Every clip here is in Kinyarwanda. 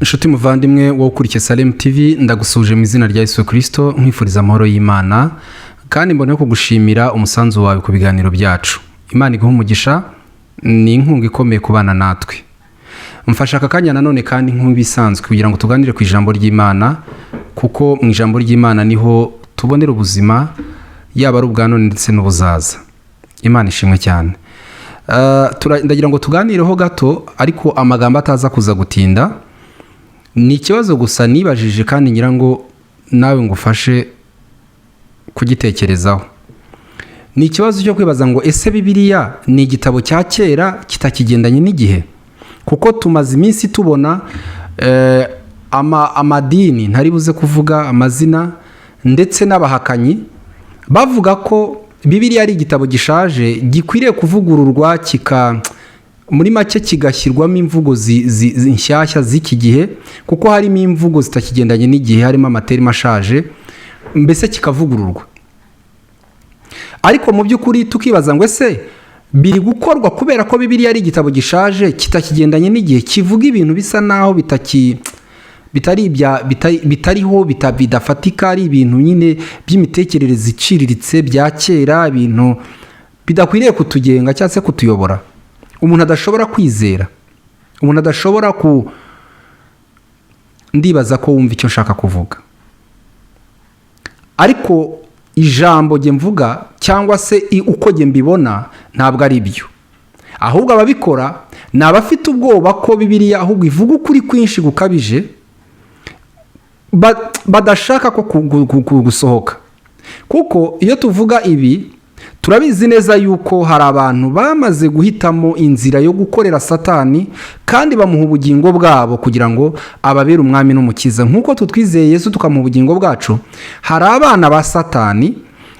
Inshuti muvandimwe wowe ukurikiye Salem TV, ndagusuje mu izina rya Yesu Kirisito, nkwifuriza amahoro y'Imana kandi mbone kugushimira umusanzu wawe ku biganiro byacu. Imana iguhe umugisha, ni inkunga ikomeye kubana natwe. Mfashe aka kanya nanone kandi nk'ibisanzwe kugira ngo tuganire ku ijambo ry'Imana, kuko mu ijambo ry'Imana niho tubonera ubuzima, yaba ari ubwa none ndetse n'ubuzaza. Imana ishimwe cyane. Ndagira ngo tuganireho gato, ariko amagambo ataza kuza gutinda. Ni ikibazo gusa nibajije kandi ngira ngo nawe ngufashe kugitekerezaho. Ni ikibazo cyo kwibaza ngo: ese Bibiliya ni igitabo cya kera kitakigendanye n'igihe? Kuko tumaze iminsi tubona amadini ntari buze kuvuga amazina ndetse n'abahakanyi bavuga ko Bibiliya ari igitabo gishaje gikwiriye kuvugururwa, kika muri make kigashyirwamo imvugo nshyashya z'iki gihe, kuko harimo imvugo zitakigendanye n'igihe, harimo ama termes ashaje, mbese kikavugururwa. Ariko mu by'ukuri tukibaza ngo: ese biri gukorwa kubera ko Bibiliya ari igitabo gishaje kitakigendanye n'igihe, kivuga ibintu bisa naho bitaki bitari ibya bitariho, bidafatika, ari ibintu nyine by'imitekerereze iciriritse bya kera, ibintu bidakwiriye kutugenga cyangwa se kutuyobora, umuntu adashobora kwizera, umuntu adashobora ku Ndibaza ko wumva icyo nshaka kuvuga. Ariko ijambo jye mvuga cyangwa se uko jye mbibona ntabwo ari byo. Ahubwo ababikora ni abafite ubwoba ko Bibiliya ahubwo ivuga ukuri kwinshi gukabije, badashaka ko gusohoka. Kuko iyo tuvuga ibi, turabizi neza yuko hari abantu bamaze guhitamo inzira yo gukorera Satani kandi bamuha ubugingo bwabo kugira ngo ababere umwami n'umukiza. Nk'uko tutwizeye Yesu tukamuha ubugingo bwacu, hari abana ba Satani,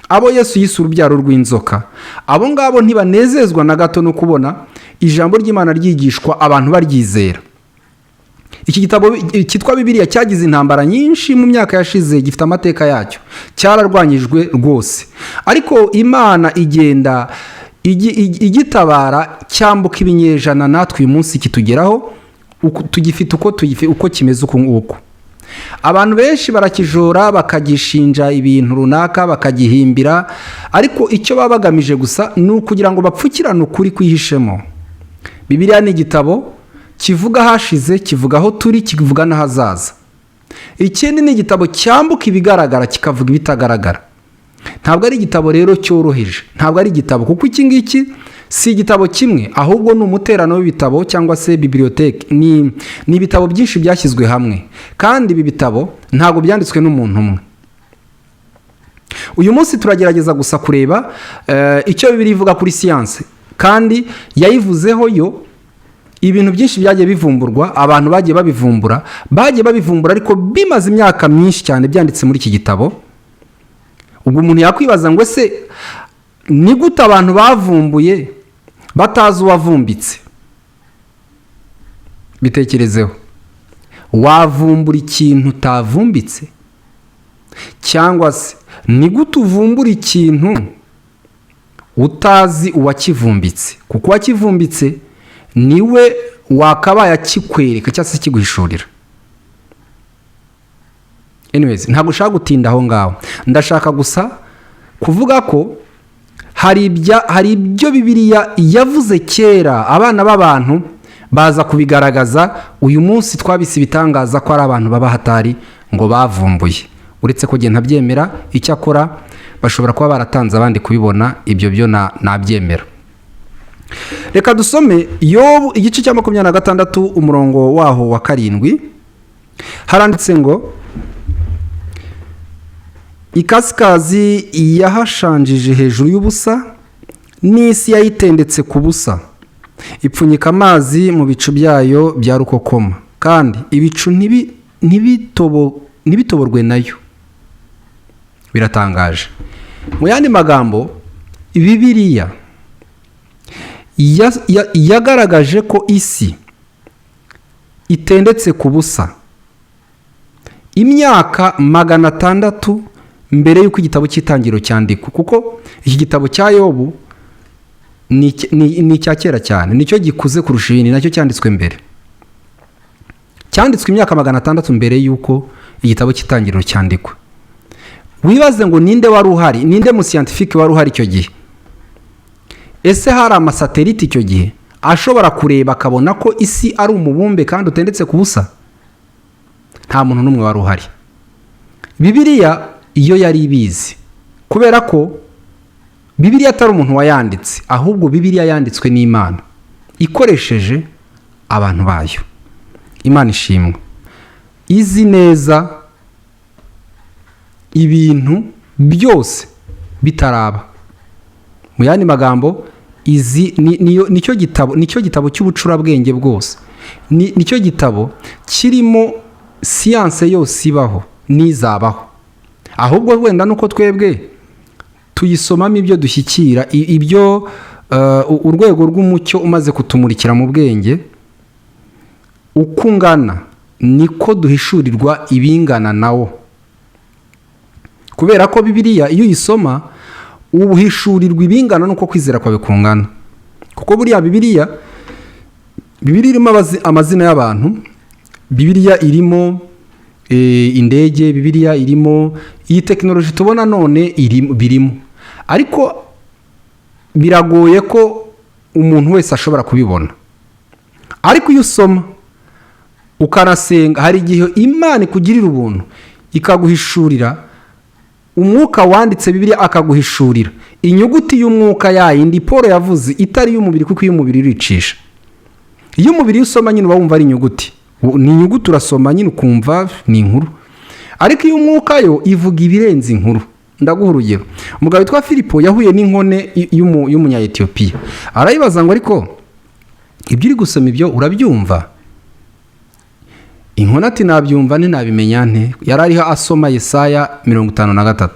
abo Yesu yise urubyaro rw'inzoka. Abo ngabo ntibanezezwa na gato no kubona ijambo ry'Imana ryigishwa, abantu baryizera. Iki gitabo cyitwa Bibiliya cyagize intambara nyinshi mu myaka yashize, gifite amateka yacyo, cyararwanyijwe rwose, ariko Imana igenda igitabara, cyambuka ibinyejana, natwe uyu munsi kitugeraho tugifite uko kimeze uku nguku. Abantu benshi barakijora, bakagishinja ibintu runaka, bakagihimbira, ariko icyo baba bagamije gusa ni ukugira ngo bapfukirane ukuri kwihishemo. Bibiliya ni igitabo kivuga ahashize, kivuga aho turi, kivuga n'ahazaza. Ikindi, ni igitabo cyambuka ibigaragara kikavuga ibitagaragara. Ntabwo ari igitabo rero cyoroheje, ntabwo ari igitabo, kuko iki ngiki si igitabo kimwe, ahubwo ni umuterano w'ibitabo cyangwa se bibliothèque. Ni ibitabo byinshi byashyizwe hamwe, kandi ibi bitabo ntabwo byanditswe n'umuntu umwe. Uyu munsi turagerageza gusa kureba icyo Bibiliya ivuga kuri siyanse, kandi yayivuzeho yo. Ibintu byinshi byagiye bivumburwa, abantu bagiye babivumbura, bagiye babivumbura ariko bimaze imyaka myinshi cyane byanditse muri iki gitabo. Ubwo umuntu yakwibaza ngo: ese ni gute abantu bavumbuye batazi uwavumbitse? Bitekerezeho: wavumbura ikintu utavumbitse? Cyangwa se ni gute uvumbura ikintu utazi uwakivumbitse? Kuko uwakivumbitse niwe wakabaye akikwereka cyangwa se akiguhishurira. Anyways, ntabwo ushaka gutinda aho ngaho. Ndashaka gusa kuvuga ko hari ibyo Bibiliya yavuze kera, abana b'abantu baza kubigaragaza. Uyu munsi twabise ibitangaza ko ari abantu baba hatari ngo bavumbuye, uretse ko njye ntabyemera. Icyakora bashobora kuba baratanze abandi kubibona, ibyo byo nabyemera. Reka dusome Yobu igice cya 26, umurongo waho wa 7. Haranditse ngo: "Ikasikazi yahashanjije hejuru y'ubusa, n'isi yayitendetse ku busa. Ipfunyika amazi mu bicu byayo bya rukokoma, kandi ibicu ntibitoborwe nayo." Biratangaje. Mu yandi magambo, Bibiliya yagaragaje ko isi itendetse ku busa imyaka 600 mbere y'uko igitabo cy'Itangiriro cyandikwa, kuko iki gitabo cya Yobu ni icya kera cyane, nicyo gikuze kurusha ibindi, nacyo cyanditswe mbere. Cyanditswe imyaka 600 mbere y'uko igitabo cy'Itangiriro cyandikwa. Wibaze ngo ninde wari uhari? Ninde mu scientifique wari uhari icyo gihe? Ese hari ama satellite icyo gihe ashobora kureba akabona ko isi ari umubumbe kandi utendetse ku busa? Nta muntu n'umwe wari uhari. Bibiliya iyo yari ibizi, kubera ko Bibiliya atari umuntu wayanditse, ahubwo Bibiliya yanditswe n'Imana ikoresheje abantu bayo. Imana ishimwe, izi neza ibintu byose bitaraba. Mu yandi magambo, izi nicyo gitabo cy'ubucurabwenge bwose. Nicyo gitabo kirimo siyanse yose ibaho n'izabaho. Ahubwo wenda nuko twebwe tuyisomamo ibyo dushyikira, ibyo urwego rw'umucyo umaze kutumurikira mu bwenge uko ungana, niko duhishurirwa ibingana nawo. Kubera ko Bibiliya iyo uyisoma uhishurirwa ibingana n'uko kwizera kwawe kungana. Kuko buriya Bibiliya irimo amazina y'abantu, Bibiliya irimo indege, Bibiliya irimo iyi tekinoloji tubona none, birimo, ariko biragoye ko umuntu wese ashobora kubibona. Ariko iyo usoma ukanasenga, hari igihe Imana ikugirira ubuntu ikaguhishurira umwuka wanditse Bibiliya, akaguhishurira inyuguti y'umwuka yayindi Paul yavuze, itari iy'umubiri, kuko iy'umubiri iricisha. Iyo umubiri usoma nyine uba wumva ari inyuguti, ni inyuguti, urasoma nyine ukumva ni inkuru. Ariko iyo umwuka yo ivuga ibirenze inkuru. Ndaguha urugero: umugabo witwa Filipo yahuye n'inkone y'Umunya-Etiyopiya, arayibaza ngo: "Ariko ibyo uri gusoma, ibyo urabyumva?" Inkone ati: "Nabyumva ntinabimenya nte?" Yari ariho asoma Yesaya 53.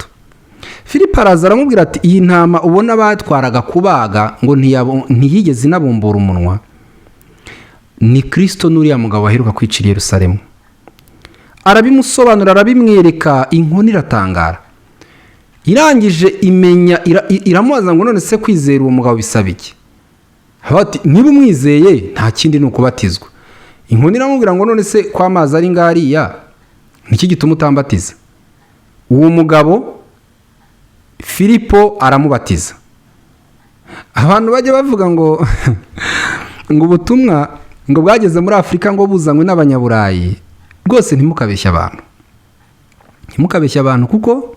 Filipo araza aramubwira ati: "Iyi ntama ubona batwaraga kubaga ngo ntiyigeze inabumbura umunwa, ni Kirisito, n'uriya mugabo waheruka kwicira i Yerusalemu." Arabimusobanura, arabimwereka. Inkone iratangara. Irangije imenya, iramubaza ngo: "None se kwizera uwo mugabo bisaba iki?" Bati: "Niba umwizeye, nta kindi, ni ukubatizwa." Inkone iramubwira ngo: "None se ko amazi ari ngariya, niki gituma utambatiza?" Uwo mugabo Filipo aramubatiza. Abantu bajya bavuga ngo ubutumwa ngo bwageze muri Afurika ngo buzanywe n'Abanyaburayi, rwose ntimukabeshye abantu, ntimukabeshye abantu, kuko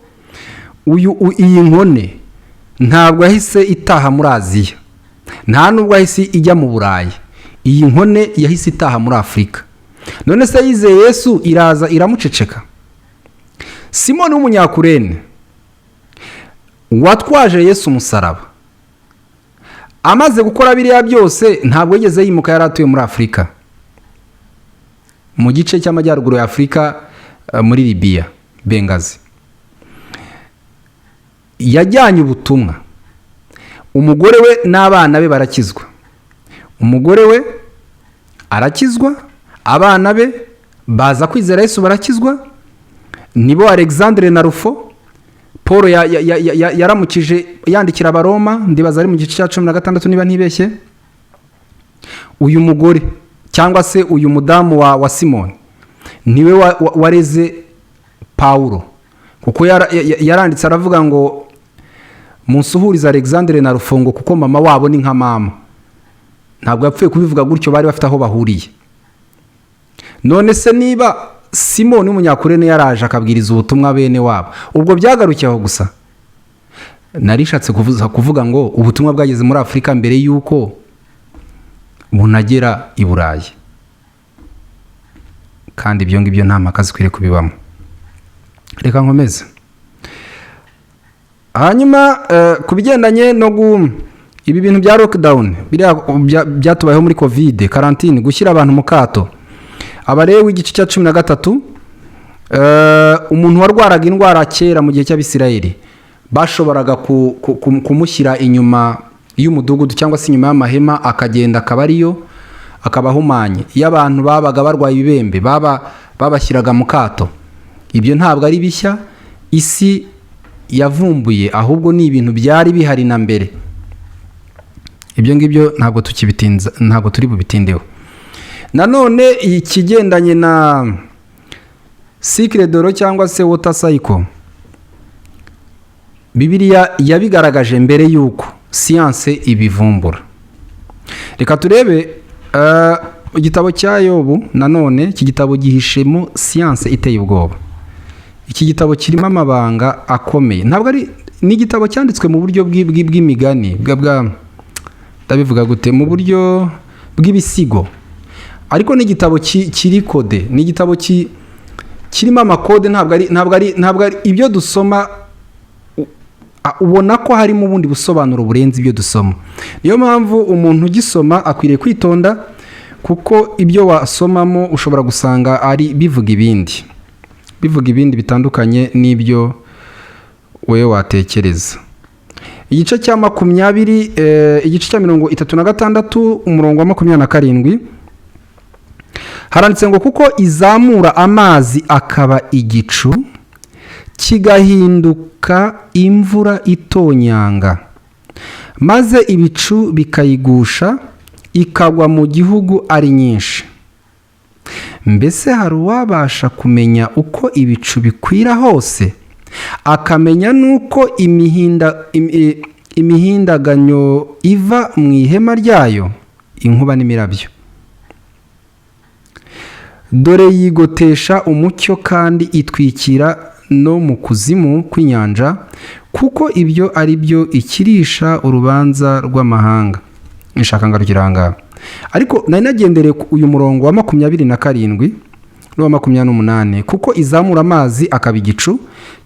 iyi nkone ntabwo yahise itaha muri Aziya, nta nubwo yahise ijya mu Burayi. Iyi nkone yahise itaha muri Afurika. None se yizeye Yesu iraza iramuceceka? Simoni w'Umunyakurene watwaje Yesu umusaraba, amaze gukora biriya byose, ntabwo yigeze yimuka. Yari atuye muri Afurika, mu gice cy'amajyaruguru ya Afurika, muri Libiya, Bengazi. Yajyanye ubutumwa, umugore we n'abana be barakizwa. Umugore we arakizwa, abana be baza kwizera Yesu, barakizwa. Nibo Alexandre na Rufo Paul yaramukije yandikira Abaroma, ndibaza ari mu gice cya 16 niba ntibeshye. Uyu mugore cyangwa se uyu mudamu wa Simoni niwe wareze Pawulo, kuko yaranditse aravuga ngo: "Munsuhurize Alexandre na Rufungo, kuko mama wabo ni nka mama." Ntabwo yapfuye kubivuga gutyo, bari bafite aho bahuriye. None se niba Simoni w'Umunyakurene yaraje akabwiriza ubutumwa bene wabo, ubwo byagarukiye aho gusa? Narishatse kuvuga ngo ubutumwa bwageze muri Afurika mbere y'uko bunagera i Burayi, kandi ibyo ngibyo nta mpaka zikwiriye kubibamo. Reka nkomeze. Hanyuma ku bigendanye no ibi bintu bya lockdown, biriya byatubayeho muri COVID, quarantine, gushyira abantu mu kato. Abalewi igice cya 13, umuntu warwaraga indwara kera mu gihe cy'Abisirayeli bashoboraga kumushyira inyuma y'umudugudu cyangwa se inyuma y'amahema, akagenda akaba ariyo akaba ahumanye. Iyo abantu babaga barwaye ibibembe, babashyiraga mu kato. Ibyo ntabwo ari bishya isi yavumbuye, ahubwo ni ibintu byari bihari na mbere. Ibyo ngibyo ntabwo tukibitinza, ntabwo turi bubitindeho. Nanone ikigendanye na cycle de l'eau cyangwa se water cycle, Bibiliya yabigaragaje mbere y'uko siyanse ibivumbura. Reka turebe igitabo cya Yobu. Nanone iki gitabo gihishemo siyanse iteye ubwoba. Iki gitabo kirimo amabanga akomeye. Ntabwo ari, ni igitabo cyanditswe mu buryo bw'imigani, bwa ndabivuga gute, mu buryo bw'ibisigo, ariko ni igitabo kiri codé, ni igitabo kirimo amakode. Ntabwo ari ibyo dusoma, ubona ko harimo ubundi busobanuro burenze ibyo dusoma. Niyo mpamvu umuntu ugisoma akwiriye kwitonda, kuko ibyo wasomamo ushobora gusanga ari bivuga ibindi bitandukanye n'ibyo wowe watekereza. Igice cya 20, igice cya 36, umurongo wa 27, haranditse ngo: "Kuko izamura amazi akaba igicu, kigahinduka imvura itonyanga, maze ibicu bikayigusha, ikagwa mu gihugu ari nyinshi. Mbese hari uwabasha kumenya uko ibicu bikwira hose, akamenya n'uko imihindaganyo iva mu ihema ryayo, inkuba n'imirabyo? Dore yigotesha umucyo, kandi itwikira no mu kuzimu kw'inyanja, kuko ibyo ari byo ikirisha urubanza rw'amahanga." Nishaka ngarukira aha ngaha, ariko nari nagendereye ku uyu murongo wa 27 n'uwa 28: "Kuko izamura amazi akaba igicu,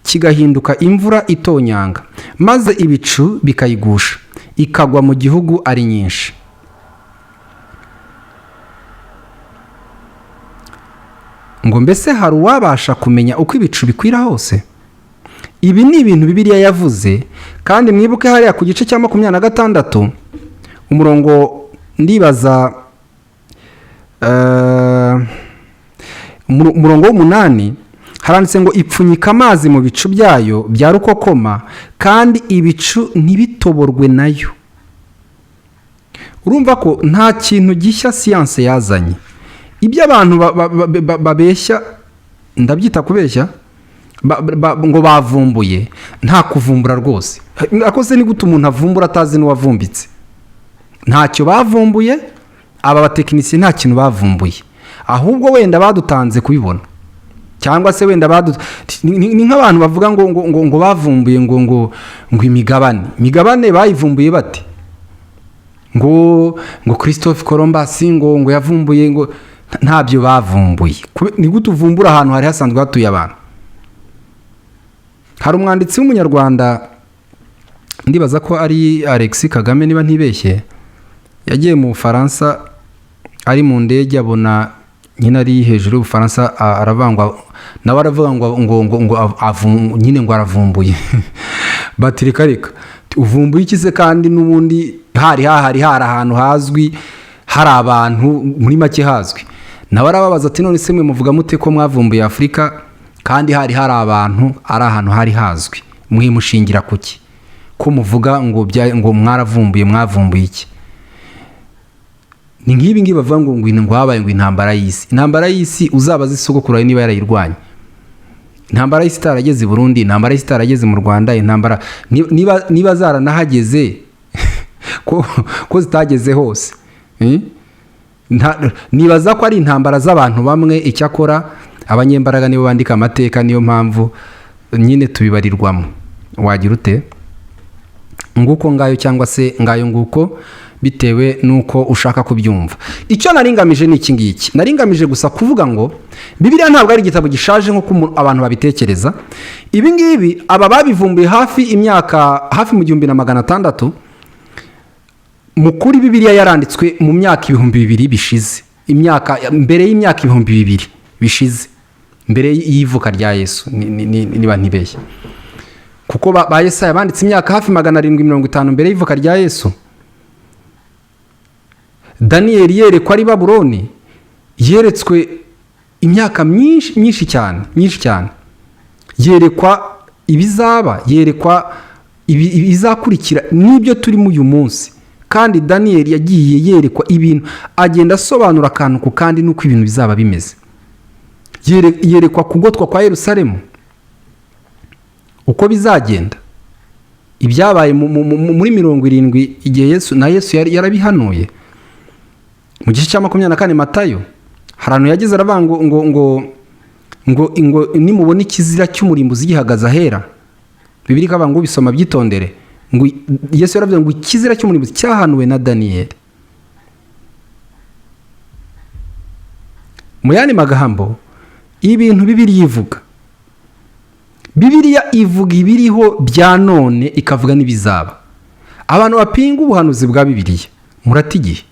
kigahinduka imvura itonyanga, maze ibicu bikayigusha, ikagwa mu gihugu ari nyinshi." Ngo: "Mbese hari uwabasha kumenya uko ibicu bikwira hose?" Ibi ni ibintu Bibiliya yavuze. Kandi mwibuke hariya ku gice cya 26, umurongo, ndibaza umurongo w'umunani, haranditse ngo: "Ipfunyika amazi mu bicu byayo bya rukokoma, kandi ibicu ntibitoborwe nayo." Urumva ko nta kintu gishya siyanse yazanye. Ibyo abantu babeshya, ndabyita kubeshya, ngo bavumbuye, nta kuvumbura rwose. Akoze ni gute umuntu avumbura atazi n'uwavumbitse? Ntacyo bavumbuye. Aba batekinisiye nta kintu bavumbuye, ahubwo wenda badutanze kubibona, cyangwa se wenda ni nk'abantu bavuga ngo bavumbuye ngo imigabane. Bayivumbuye bate? Ngo Christophe Columbus ngo yavumbuye, ngo ntabyo bavumbuye. Ni gute uvumbura ahantu hari hasanzwe hatuye abantu? Hari umwanditsi w'Umunyarwanda, ndibaza ko ari Alex Kagame niba ntibeshye, yagiye mu Bufaransa, ari mu ndege abona nyine ari hejuru y'Ubufaransa, aravangwa nawe, aravuga ngo nyine ngo aravumbuye. Bati: "Reka reka, uvumbuye iki se kandi n'ubundi hari hahari, hari ahantu hazwi, hari abantu muri make hazwi?" Nawe arababaza ati: "None se mwe muvuga mute ko mwavumbuye Afurika kandi hari hari abantu, ari ahantu hari hazwi? Mwimushingira kuki ko muvuga ngo mwaravumbuye? Mwavumbuye iki?" Ni nk'ibi ngibi bavuga ngo habaye ngo intambara y'isi. Intambara y'isi, uzabaze isogokuru wawe niba yarayirwanye. Intambara y'isi itarageze i Burundi, intambara y'isi itarageze mu Rwanda, intambara niba zaranahageze, ko zitageze hose? Eh? Nibaza ko ari intambara z'abantu bamwe. Icyakora abanyembaraga nibo bandika amateka, niyo mpamvu nyine tubibarirwamo. Wagira ute? Nguko ngayo, cyangwa se ngayo nguko, bitewe n'uko ushaka kubyumva. Icyo nari ngamije ni iki ngiki: nari ngamije gusa kuvuga ngo Bibiliya ntabwo ari igitabo gishaje nk'uko abantu babitekereza. Ibi ngibi aba babivumbuye hafi imyaka hafi mu 1600. Mu kuri, Bibiliya yaranditswe mu myaka 2000 bishize, imyaka mbere y'imyaka 2000 bishize, mbere y'ivuka rya Yesu, niba ntibeshye, kuko ba Yesaya banditse imyaka hafi 750 mbere y'ivuka rya Yesu. Daniyeli yerekwa ari Babuloni, yeretswe imyaka myinshi, myinshi cyane, myinshi cyane. Yerekwa ibizaba, yerekwa ibizakurikira n'ibyo turimo uyu munsi. Kandi Daniyeli yagiye yerekwa ibintu, agenda asobanura akantu ku kandi n'uko ibintu bizaba bimeze. Yerekwa kugotwa kwa Yerusalemu uko bizagenda, ibyabaye muri 70 igihe Yesu na Yesu yari yarabihanuye. Mu gice cya 24 Matayo, hari ahantu yageze aravuga ngo nimubona ikizira cy'umurimbuzi gihagaze ahera. Bibiliya ikavuga ngo ubisoma byitondere, ngo Yesu yaravuze ngo ikizira cy'umurimbuzi cyahanuwe na Daniyeli. Mu yandi magambo, ibintu Bibiliya ivuga, Bibiliya ivuga ibiriho bya none, ikavuga n'ibizaba. Abantu bapinga ubuhanuzi bwa Bibiliya, murata igihe.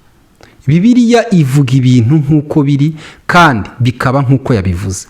Bibiliya ivuga ibintu nk'uko biri kandi bikaba nk'uko yabivuze.